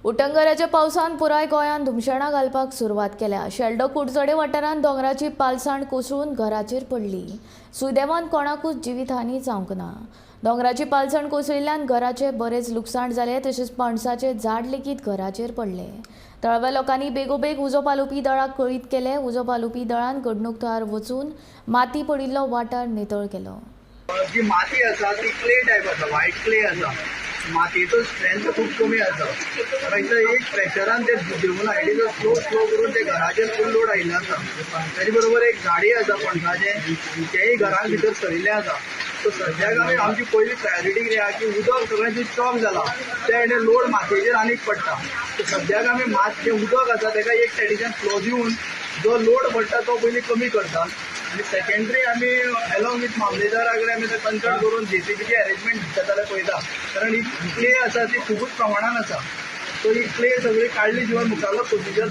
उटंगराच्या पावसान पुराय गोंयांत धुमशेणां घालपाक सुरवात केल्या. शेल्डो कुडचडे वाठारांत दोंगराची पालसाण कोसळून घराचेर पडली. सुदैवान कोणाकूच जिवीतहानी जावंक ना. दोंगराची पालसाण कोसळिल्ल्यान घराचे बरेच लुकसाण जालें, तशेंच पणसाचें झाड लेगीत घराचेर पडलें. थळाव्या लोकांनी बेगोबेग उजो पालोवपी दळाक कळीत केलें. उजो पालोवपी दळान घडणूक थळार वचून माती पडिल्लो वाठार नितळ केलो. जी माती आसा ती क्ले टायप आसा, व्हायट क्ले आसा. मातयेचो स्ट्रेंथ खूब कमी आसा. मागीर एक प्रेशरान ते देवून it is slow slow करून ते घराचेर फूल लोड आयिल्लें आसा. ताजे बरोबर एक झाडी आसा पणसाचें, तेंय घरान भितर सरिल्लें आसा. सो सद्याक आमी आमची पयली प्रायोरिटी कितें आहा की उदक सगळें जें चॉक जालां तें लोड मातयेचेर आनीक पडटा. सो सद्याक आमी मात जें उदक आसा ताका एक सायडीच्यान फ्लो दिवन जो लोड पडटा तो पयलीं कमी करता आनी सेकंडरी आमी एलॉंग विथ मामलेदारा कडेन आमी ते कन्सल्ट करून जेसीबीची अरेंजमेंट दिसता जाल्यार पळयता, कारण ही क्ले आसा ती खुबूच प्रमाणान आसा. सो ही क्ले सगळी काडली शिवाय मुखारलो प्रोसिजर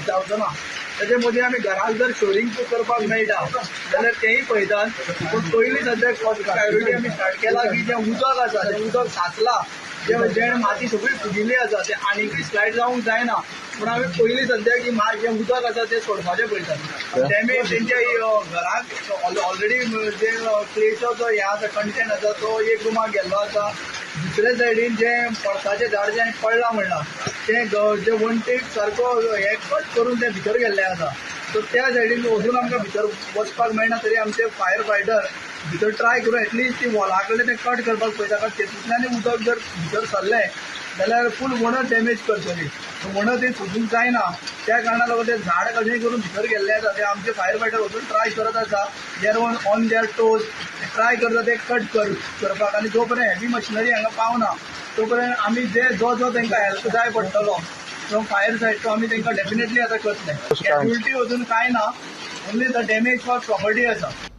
जावचो ना. ताचे मदीं आमी घराक जर शोरिंग करपाक मेळटा जाल्यार तेंय पळयतात. पूण पयलीं सद्याक प्रायोरिटी आमी स्टार्ट केला की जें उदक आसा तें उदक साचलां, जें जें माती सगळी फुगिल्ली आसा तें आनीकय स्लायड जावंक जायना पूण आमी पयलीं सद्याक ही जें उदक आसा तें सोडपाचें पळयतात. डॅमेज तेंच्या घराक ऑलरेडी जे क्लेचो जो हें आसा, कंटेंट आसा, तो एक रुमाक गेल्लो आसा. दुसरे सायडीन जें पणसाचें झाड जें पडलां म्हणलां तें जे वण्टीक सारको हें कट करून तें भितर गेल्लें आसा. सो त्या सायडीन अजून आमकां भितर वचपाक मेळना, तरी आमचे फायर फायटर भितर ट्राय करून एटलिस्ट ती वॉला कडेन तें कट करपाक पळयता, कारण तेतूंतल्यानूय उदक जर भितर सरलें जाल्यार फूल वणत डॅमेज करतली. वणत ही फुटूंक जायना, त्या कारणान लागून तें झाड कशेंय करून भितर गेल्लें आसा तें आमचे फायर फायटर वचून ट्राय करत आसा. They are on their toes, try करता ते कट करपाक. आनी जो पर्यंत हेवी मशिनरी हांगा पावना तो पर्यंत आमी जे जो जो तांकां हेल्प जाय पडटलो फ्रॉम फायर सायड तो आमी तांकां डेफिनेटली आतां करतले. कॅज्युअलिटी अजून कांय ना, only the damage for property आसा.